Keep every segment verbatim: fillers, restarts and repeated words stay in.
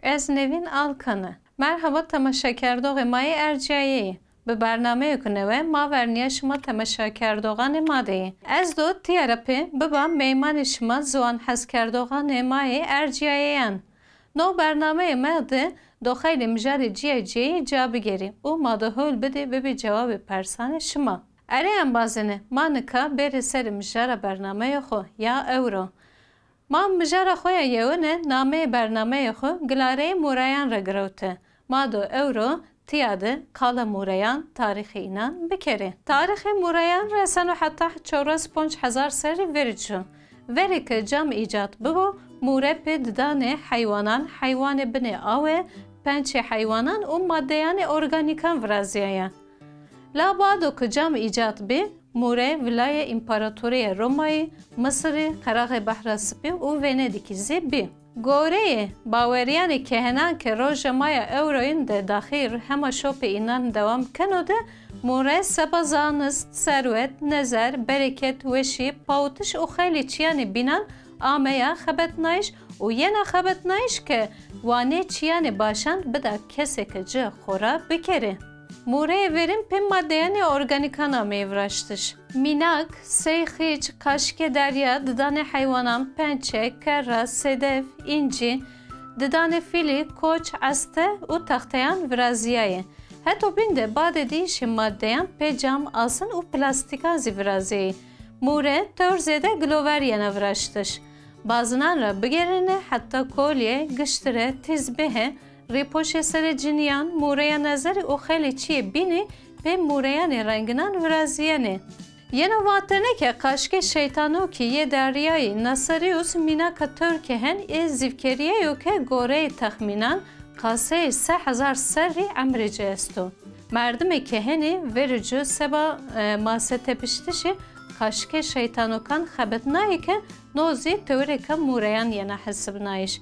Ez Nevîn Alkan e. Merhaba temaşekerdoxê ma yê erciyayê yê. Bi bernameyek newe ma verniya şima temaşekerdoxanê ma de yê. Ez do tiya re pê biba meymanê şima ziwan hezkerdoxanê ma yê erciyayeyan. No bernameyê me de do xeylê mijarê ciyayê ciyayê ca bigerî û ma do hewl bidî bibî cewabê persanê şima. Erê embazêne, ma nika bêrê serê mijara bernameyê xwe ya ewro. Ma mijara xwe ya yewine nameyê bernameyê xwe Gilareyê Mûreyan re girewte. Ma do ewro tiya de qala Mûreyan, tarîxê înan bikerê. Tarîxê Mûreyan reseno heta çewres ponc hezar serî verî çû. Verê ke cam îcat bibo, Mûre pê didanê heywanan, heywanê binê awe, pençê heywanan û madeyanê organîkan viraziyaya. La bado ku cam îcat bî, Mûre vilayê împaratoriyê Romayê, Misirê, Qeraxê Behra Spî û Venedîkî zî bî. Goreyê baweriyanê kehenan ke roja maya ewroyîn de daxîr hema şopê înan dewam keno de, Mûre seba zanist, serwet, nezer, bereket, weşî, pawitiş û xeylê çiyanê bînan ameya xebetnayîş û yena xebetnayîş ke wanê çiyanê başan bida kesê ke ci xora bikerê. Mûreyê verîn pê madeyanê organîkan ameyê viraştiş. Mînak, sey xîç, qaşikê derya, didanê heywanan, pençe, kerra, sedef, încî, didanê fîlî, koç, este û texteyan viraziyayê. Heto bîn de badê diyişê madeyan pê cam, asin û plastîkan zî viraziyayê. Mûre tewr zêde gilover yena viraştiş. Bazinan re bigerîne heta kolye, giştire, tîzbihê, rêpoşê serê ciniyan, mûreya nezerî û xeylê çiyê bînî pê mûreyanê renginan viraziyene. Yeno vatene ke qaşkê şeytanokî yê deryayî Nasarius mînaka tewr kehen ê zîvkeriyê yo ke goreyê texmînan qaseyê sê hezar serrî emrê ci esto. Merdimê kehenî verê ci seba, e, mase tepiştişê qaşkê şeytanokan xebitnayê ke no zî tewirêka mûreyan yena hesibnayîş.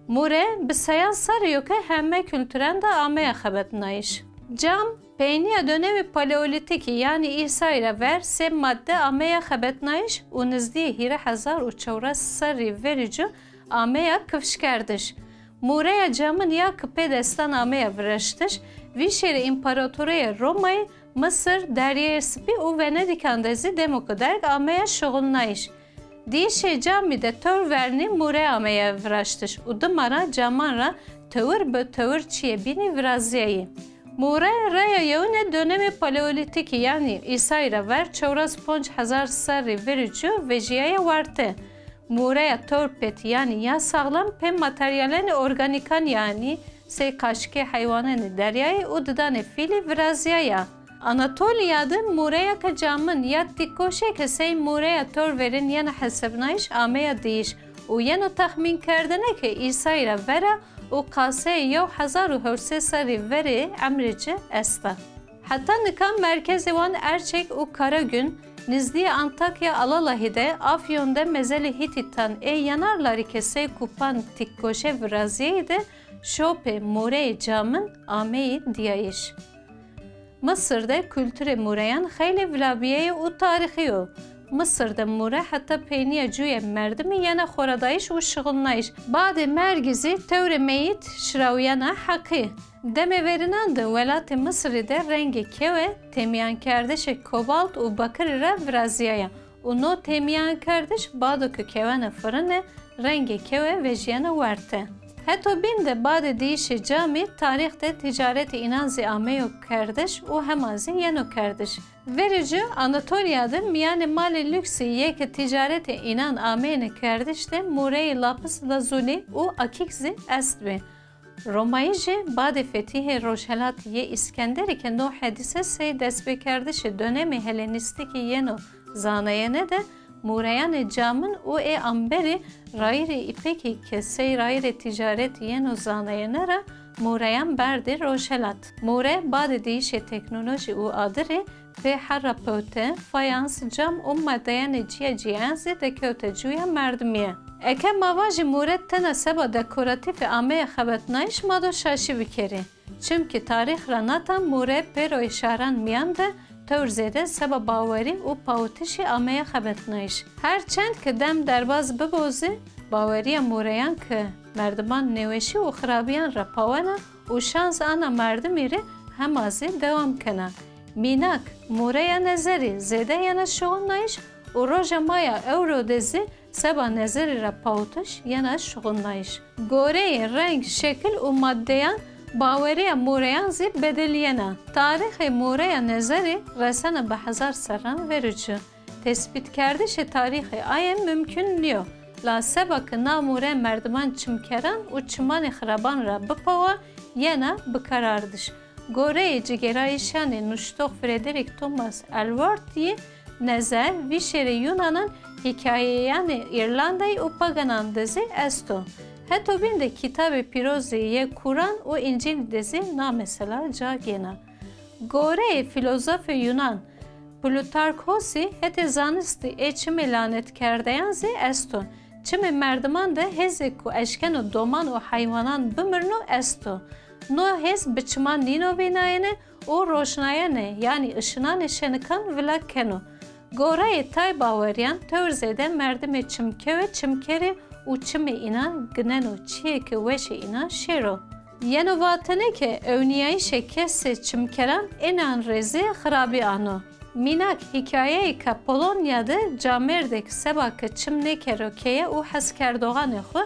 Mûre bi seyan serrî yo ke heme kulturan de ameya xebetnayîş. Cam, peyniya dönemê paleolîtîkî, yanî îsayî re ver sê madde ameya xebetnayîş û nizdîyê hîrê hezar û çewres serrî verî ci ameya kifşkerdiş. Mûreya camin ya ki pê destan ameya viraştiş, vî şêrê împaratoriyê Romayê, Misir, Deryayê Spî û Venedîkan de zî demoko derg ameya şixulnayîş. Diyişê camî de tewr vernî mûre ameya viraştiş û dima ra caman ra tewir bi tewir çiyê bînî viraziyayî. Mûre raya yewine dönemê paleolîtîkî, yanî îsayî ra ver çewres ponc hezar serrî verî ci vejiyaya werte. Mûreya tewr pêt yanî ya saxlem pê materyalenê organîkan yanî sey qaşikê heywananê deryayê û didanê fîlî viraziyaya. Anatoliya de mûreyeke camin ya tîkkoşê ke sey mûreya tewr verîn yena hesibnayîş ameya diyîş û yeno texmînkerdine ke îsayî ra vera û qaseyê yew hezar û hewt sê serrî verê emrê ci esta. Heta nika merkezê wan Erçek û Karagün, nizdîyê Antakya Alalahî de, Afyon de mezelê Hîtîtan ê Yanarlarî ke sey kupan tîkkoşê viraziyeyî de şopê mûreyê camin ameyî diyayîş. Misir de kulturê mûreyan xeylê vilabiyeyê û tarîxî yo. Misir de mûre heta peyniya cûyê merdimî yena xoradayîş û şixulnayîş. Badê mergî zî tewrê meyît şirawiyena heqî. Demê verînan de welatê Misirî de rengê kewe têmîyankerdişê kobalt û bakirî re viraziyaya û no têmîyankerdiş bado ke kewene firine, rengê kewe vejiyene werte. Heto bîn de badê diyişê camî tarîx de tîcaretê înan zî ameyo kerdiş û hema zî yeno kerdiş. Verê ci Anatoliya de mîyanê malê lûksî yê ke tîcaretê înan ameyne kerdiş de mûreyê lapis lazulî û akîk zî estbî. Romayî jî badê fetîhê Rojhelatî yê Îskenderî ke no hedîse sey destpêkerdişê dönemê Helenîstîkî yeno zanayene de mûreyanê camin û ê amberî rayîrê îpekî ke sey rayîrê tîcaretî yeno zanayene ra mûreyan berdê Rojhelat. Mûre badê diyişê teknolojî û adirê pê herra pewte, fayans, cam û madeyanê cîya cîyayan zî dekewte cuya merdimîye. Eke ma vajî mûre tena seba dekoratîfî ameya xebetnayîş ma do şaşî bikerî. Çimkî tarîx ra nata mûre pêroyê şaran mîyan de tewr zêde seba bawerî û pawitişî ameya xebetnayîş. Her çend ki dem derbaz bibo zî bawerîya mûreyan ki merdiman nêweşî û xirabîyan ra pawena û şans ana merdimî rê hema zî dewam kena. Mînak, mûreya nezerî zêde yena şixulnayîş û roja ma ya ewro de zî seba nezerî ra pawitiş yena şixulnayîş. Goreyê reng, şekil û madeyan bawerîya mûreyan zî bedelîyena. Tarîxê mûreya nezerî resena bi hezar serran verû çû. Tespîtkerdişê tarîxê aye mimkûn nîyo. La seba ki na mûre merdiman çimkeran û çimanê xiraban ra bipawa yena bikarardiş. Goreyê cigêrayîşanê nuştox Frederick Thomas Aylward yî nezer vî şêrê Yunanan hîkayeyanê Îrlandayî û paganan de zî esto. Heto bîn de Kitabê Pîrozê yê Kuran û Încîlî de zî na mesela ca gêna. Goreyê fîlozofê Yunan Plutarkhosî hetê zanistî ê çimê lanetkerdeyan zî esto. Çimê merdiman de hêzê ku eşkeno doman û heywanan bimirno esto. No hêz bi çiman nîno vînayene û roşnayene, yanî işinanê şenikan vila keno. Goreyê tay baweriyan tewr zêde merdimê çimkewe çimkerê û çimê înan gineno çiyê ke weşê înan şêro. Yeno vatene ke ewnîyayîşê kesê çimkeran înan rê zî xirabî ano. Mînak, hîkayeyêka Polonya de camêrdêk seba ke çim nêkero keye û hezkerdoxanê xwu,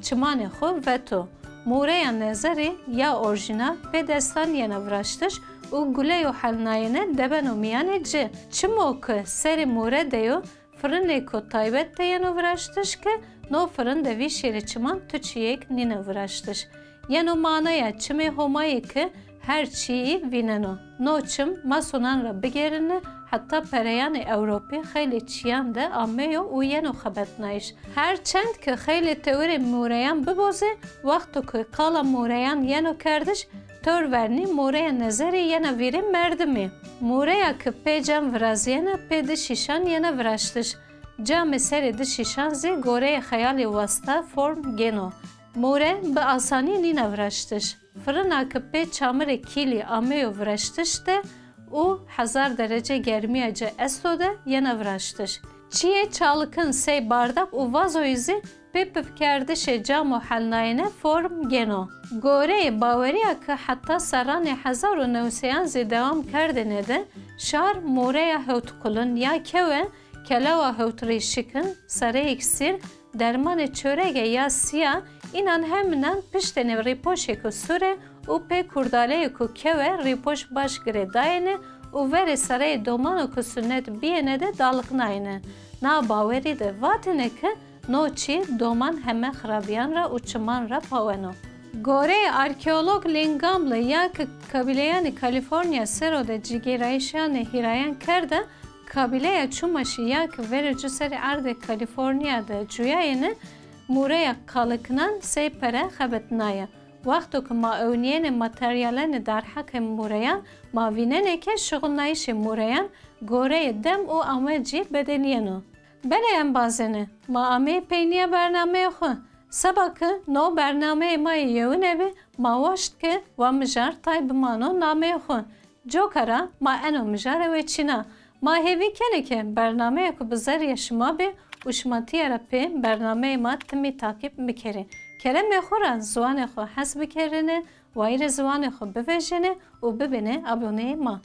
çimanê xwu veto. Mûreya nezerî ya orjînal pê destan yena viraştiş û guleyo helnayene debeno mîyanê ci. Çimo ke serê mûre de yo, firinêko taybet de yeno viraştiş ke no firin de vî şêrê çiman tu çiyêk nîne viraştiş. Yeno manaya çimê Homayî ke her çiyî vîneno. No çim masonan ra bigêrine heta pereyanê Ewropî xeylê çiyan de ameyo û yeno xebetnayîş. Her çend ke xeylê tewirê mûreyan bibo zî, wexto ke qala mûreyan yeno kerdiş, tewr vernî mûreya nezerî yena vîrê merdimî. Mûreya ke pê cam virazîyena pê di şîşan yena viraştiş. Camê serê di şîşan zî goreyê xeyalê wasta form gêno. Mûre bi asanî nîna viraştiş. Firina ke pê çamirê kîlî ameyo viraştiş de û hezar derece germiya ci esto de yena viraştiş. Çiyê çalikin sey bardak û vazoyî zî pê pifkerdişê camo helnayene form gêno. Goreyê baweriya ke heta serranê hezar û newseyan zî dewam kerdêne de şar mûreya hewtkulin ya kewe, kelewa hewtrîşikin, sereyêk sîr, dermanê çörege ya siya, înan heminan piştênê rîpoşêko sûre û pê kurdaleyêko kewe rîpoş baş girêdayêne û verê sereyê domano ku sunet biyêne de daliqnayêne. Na bawerî de vatêne ke no çî doman heme xirabiyan ra û çiman ra paweno. Goreyê arkeolog Lynn Gamble ya ke kabîleyanê Kalîforniya ser o de cigêrayîşanê hîrayan kerde, kabîleya Çûmaşî ya ke verê cu serê erdê Kalîforniya de cuyayêne, mûreya qalikinan sey pere xebetnaye. Wexto ke ma ewnîyenê materyalenê derheqê mûreyan, ma vînenê ke şixulnayîşê mûreyan goreyê dem û amecî bedelîyeno. Belê embazêne, ma ameyê peynîya bernameyê xwu. Seba ke no bernameyê ma yê yewine bî, ma waşt ke wa mijar tay bimano nameyê xwu. Coka ra ma eno mijarê weçîna. Ma hêvî kenê ke bernameyêko bi zerrîya şima bê û şima tîya ra pê bernameyê ma timî takîb bikerê. Keremê xwu ra ziwanê xwu hez bikerîne, wayîrê ziwanê xwu bivejîne û bibîne aboneyê ma.